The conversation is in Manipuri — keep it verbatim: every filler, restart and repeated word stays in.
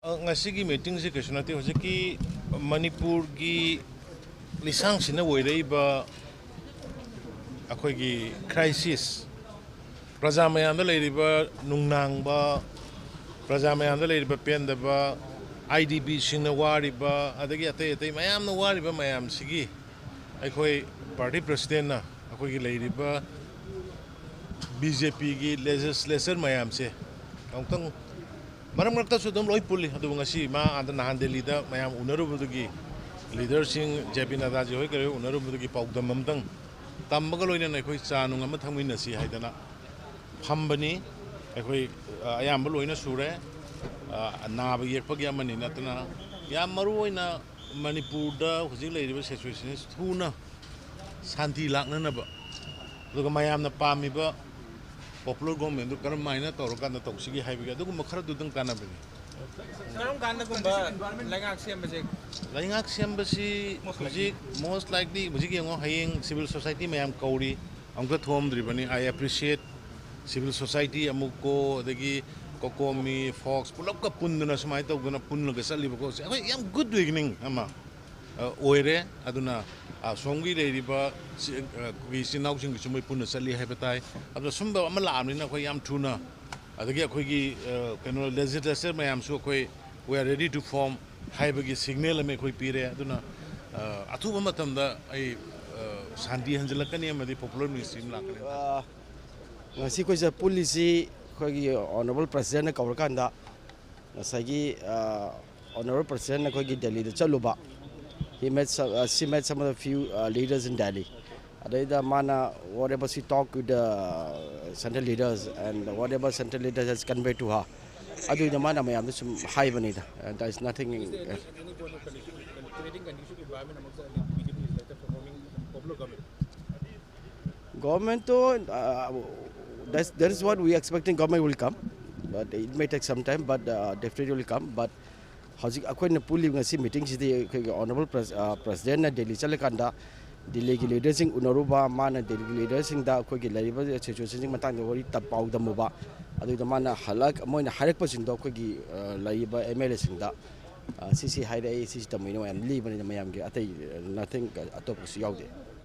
ꯑ, ꯉꯁꯤꯒꯤ ꯃꯤꯇꯤꯡꯁꯤ ꯀꯩꯁꯨ ꯅꯠꯇꯦ꯫ ꯍꯧꯖꯤꯛꯀꯤ ꯃꯅꯤꯄꯨꯔꯒꯤ ꯂꯤꯁꯥꯡꯁꯤꯟꯅ ꯑꯣꯏꯔꯛꯏꯕ ꯑꯩꯈꯣꯏꯒꯤ ꯀ꯭ꯔꯥꯏꯁꯤꯁ, ꯄ꯭ꯔꯖꯥ ꯃꯌꯥꯝꯗ ꯂꯩꯔꯤꯕ ꯅꯨꯡꯅꯥꯡꯕ, ꯄ꯭ꯔꯖꯥ ꯃꯌꯥꯝꯗ ꯂꯩꯔꯤꯕ ꯄꯦꯟꯗꯕ, ꯑꯥꯏ ꯗꯤ ꯕꯤꯁꯤꯡꯅ ꯋꯥꯔꯤꯕ, ꯑꯗꯒꯤ ꯑꯇꯩ ꯑꯇꯩ ꯃꯌꯥꯝꯅ ꯋꯥꯔꯤꯕ ꯃꯌꯥꯝꯁꯤꯒꯤ ꯑꯩꯈꯣꯏ ꯄꯥꯔꯇꯤ ꯄ꯭ꯔꯁꯤꯗꯦꯟꯅ ꯑꯩꯈꯣꯏꯒꯤ ꯂꯩꯔꯤꯕ ꯕꯤ ꯖꯦ ꯄꯤꯒꯤ ꯂꯦꯖꯤꯁꯂꯦꯆꯔ ꯃꯌꯥꯝꯁꯦ ꯑꯃꯨꯛꯇꯪ, ꯃꯔꯛ ꯃꯔꯛꯇꯁꯨ ꯑꯗꯨꯝ ꯂꯣꯏ ꯄꯨꯜꯂꯤ, ꯑꯗꯨꯕꯨ ꯉꯁꯤ ꯃꯥ ꯑꯥꯗ ꯅꯍꯥꯟ ꯗꯦꯜꯂꯤꯗ ꯃꯌꯥꯝ ꯎꯅꯔꯨꯕꯗꯨꯒꯤ, ꯂꯤꯗꯔꯁꯤꯡ, ꯖꯦ ꯄꯤ ꯅꯗꯥꯖꯤ ꯍꯣꯏ ꯀꯔꯤ ꯍꯣꯏ ꯎꯅꯔꯨꯕꯗꯨꯒꯤ ꯄꯥꯎꯗꯝ ꯑꯃꯇꯪ ꯇꯝꯕꯒ ꯂꯣꯏꯅꯅ ꯑꯩꯈꯣꯏ ꯆꯥ ꯅꯨꯡ ꯑꯃ ꯊꯛꯃꯤꯟꯅꯁꯤ ꯍꯥꯏꯗꯅ ꯐꯝꯕꯅꯤ꯫ ꯑꯩꯈꯣꯏ, ꯑ, ꯑꯌꯥꯝꯕ ꯂꯣꯏꯅ ꯁꯨꯔꯦ꯫ ꯑ, ꯅꯥꯕ ꯌꯦꯛꯄꯒꯤ ꯑꯃꯅꯤ ꯅꯠꯇꯅ, ꯌꯥꯝ ꯃꯔꯨ ꯑꯣꯏꯅ ꯃꯅꯤꯄꯨꯔꯗ ꯍꯧꯖꯤꯛ ꯂꯩꯔꯤꯕ ꯁꯤꯆꯨꯋꯦꯁꯟꯁꯤ ꯊꯨꯅ ꯁꯥꯟꯇꯤ ꯂꯥꯛꯅꯅꯕ, ꯑꯗꯨꯒ ꯃꯌꯥꯝꯅ ꯄꯥꯝꯃꯤꯕ ꯄꯣꯄꯨꯂꯔ ꯒꯣꯔꯃꯦꯟꯗꯨ ꯀꯔꯝ ꯍꯥꯏꯅ ꯇꯧꯔꯀꯥꯟꯗ ꯇꯧꯁꯤꯒꯦ ꯍꯥꯏꯕꯒꯤ ꯑꯗꯨꯒꯨꯝꯕ ꯈꯔꯗꯨꯗꯪ ꯀꯥꯟꯅꯕꯅꯤ꯫ ꯀꯔꯝ ꯀꯥꯟꯗꯒꯨꯝꯕ ꯂꯩꯉꯥꯛ ꯁꯦꯝꯕꯁꯦ? ꯂꯩꯉꯥꯛ ꯁꯦꯝꯕꯁꯤ ꯍꯧꯖꯤꯛ most likely ꯍꯧꯖꯤꯛ ꯌꯦꯡꯉꯣ, ꯍꯌꯦꯡ ꯁꯤꯚꯤꯜ ꯁꯣꯁꯥꯏꯇꯤ ꯃꯌꯥꯝ ꯀꯧꯔꯤ, ꯑꯃꯨꯛꯇ ꯊꯣꯛꯑꯝꯗ꯭ꯔꯤꯕꯅꯤ꯫ I appreciate civil society, ꯑꯃꯨꯛꯀꯣ, ꯑꯗꯒꯤ ꯀꯣꯀꯣꯃꯤ, ꯐꯣꯛꯁ ꯄꯨꯂꯞꯀ ꯄꯨꯟꯗꯅ ꯁꯨꯃꯥꯏꯅ ꯇꯧꯗꯅ ꯄꯨꯜꯂꯒ ꯆꯠꯂꯤꯕꯀꯣ, ꯑꯩꯈꯣꯏ ꯌꯥꯝ ꯒꯨꯗ ꯕꯤꯒꯤꯅꯤꯡ ꯑꯃ ꯑ, ꯑꯣꯏꯔꯦ꯫ ꯑꯗꯨꯅ, ꯑ, ꯁꯣꯝꯒꯤ ꯂꯩꯔꯤꯕ ꯁꯤ-, ꯑ, ꯑꯩꯈꯣꯏꯒꯤ ꯏꯆꯤꯟ ꯏꯅꯥꯎꯁꯤꯡꯒꯤꯁꯨ ꯃꯣꯏ ꯄꯨꯟꯅ ꯆꯠꯂꯤ ꯍꯥꯏꯕ ꯇꯥꯏ꯫ ꯑꯗꯨꯅ ꯁꯨꯝꯕ ꯑꯃ ꯂꯥꯛꯑꯕꯅꯤꯅ ꯑꯩꯈꯣꯏ ꯌꯥꯝ ꯊꯨꯅ, ꯑꯗꯒꯤ ꯑꯩꯈꯣꯏꯒꯤ, ꯑ, ꯀꯩꯅꯣ, ꯂꯦꯖꯤꯁꯂꯦꯆꯔ ꯃꯌꯥꯝꯁꯨ ꯑꯩꯈꯣꯏ we are ready to form ꯍꯥꯏꯕꯒꯤ ꯁꯤꯒꯅꯦꯜ ꯑꯃ ꯑꯩꯈꯣꯏ ꯄꯤꯔꯦ꯫ ꯑꯗꯨꯅ, ꯑ, ꯑꯊꯨꯕ ꯃꯇꯝꯗ ꯑꯩ, ꯑ, ꯁꯥꯟꯇꯤ ꯍꯟꯖꯤꯜꯂꯛꯀꯅꯤ ꯑꯃꯗꯤ ꯄꯣꯄꯨꯂꯔ ꯃꯤꯅꯤꯁꯇ꯭ꯔꯤ ꯑꯃ ꯂꯥꯛꯀꯅꯤ꯫ ꯑ, ꯉꯁꯤ ꯑꯩꯈꯣꯏꯁꯦ ꯄꯨꯜꯂꯤꯁꯤ ꯑꯩꯈꯣꯏꯒꯤ ꯑꯣꯅꯔꯦꯕꯜ ꯄ꯭ꯔꯁꯤꯗꯦꯟꯅ ꯀꯧꯔꯀꯥꯟꯗ ꯉꯁꯥꯏꯒꯤ, ꯑ, ꯑꯣꯅꯔꯦꯕꯜ ꯄ꯭ꯔꯁꯤꯗꯦꯟ ꯑꯩꯈꯣꯏꯒꯤ ꯗꯦꯜꯂꯤꯗ ꯆꯠꯂꯨꯕ, he met some, uh, she met some of the few, uh, leaders in Delhi. ꯑꯗꯩꯗ ꯃꯥꯅ whatever she talked with the central leaders and whatever central leaders has conveyed to her, ꯑꯗꯨꯏꯗ ꯃꯥꯅ ꯃꯌꯥꯝꯗ ꯁꯨꯝ ꯍꯥꯏꯕꯅꯤꯗ, and there is nothing. Is there any, any point of condition, creating conducive environment amongst the B J P legislators for forming popular government? Government, though, uh, that's, that is what we expecting, government will come, but it may take some time, but, uh, definitely will come. But ꯍꯧꯖꯤꯛ ꯑꯩꯈꯣꯏꯅ ꯄꯨꯜꯂꯤꯕ ꯉꯁꯤ ꯃꯤꯇꯤꯡꯁꯤꯗꯤ ꯑꯩꯈꯣꯏꯒꯤ ꯑꯣꯅꯔꯦꯕꯜ ꯄ꯭ꯔꯁ-, ꯑ, ꯄ꯭ꯔꯁꯤꯗꯦꯟꯅ ꯗꯦꯜꯂꯤ ꯆꯠꯂꯀꯥꯟꯗ ꯗꯤꯜꯂꯤꯒꯤ ꯂꯤꯗꯔꯁꯤꯡ ꯎꯅꯔꯨꯕ, ꯃꯥꯅ ꯗꯤꯜꯂꯤꯒꯤ ꯂꯤꯗꯔꯁꯤꯡꯗ ꯑꯩꯈꯣꯏꯒꯤ ꯂꯩꯔꯤꯕ ꯁꯤꯆꯨꯋꯦꯁꯟꯁꯤꯡ ꯃꯇꯥꯡꯗ ꯋꯥꯔꯤ ꯇ-, ꯄꯥꯎ ꯇꯝꯃꯨꯕ, ꯑꯗꯨꯗ ꯃꯥꯅ ꯍꯜꯂꯛ-, ꯃꯣꯏꯅ ꯍꯥꯏꯔꯛꯄꯁꯤꯡꯗꯣ ꯑꯩꯈꯣꯏꯒꯤ, ꯑ, ꯂꯩꯔꯤꯕ ꯑꯦꯝ ꯑꯦꯜ ꯑꯦꯁꯤꯡꯗ, ꯑ, ꯁꯤꯁꯤ ꯍꯥꯏꯔꯛꯏ, ꯁꯤꯁꯤ ꯇꯝꯃꯛꯏꯅ ꯃꯌꯥꯝ ꯂꯤꯕꯅꯤꯅ ꯃꯌꯥꯝꯒꯤ ꯑꯇꯩ, ꯑ, nothing, ꯑꯇꯣꯞꯄꯁꯨ ꯌꯥꯎꯗꯦ꯫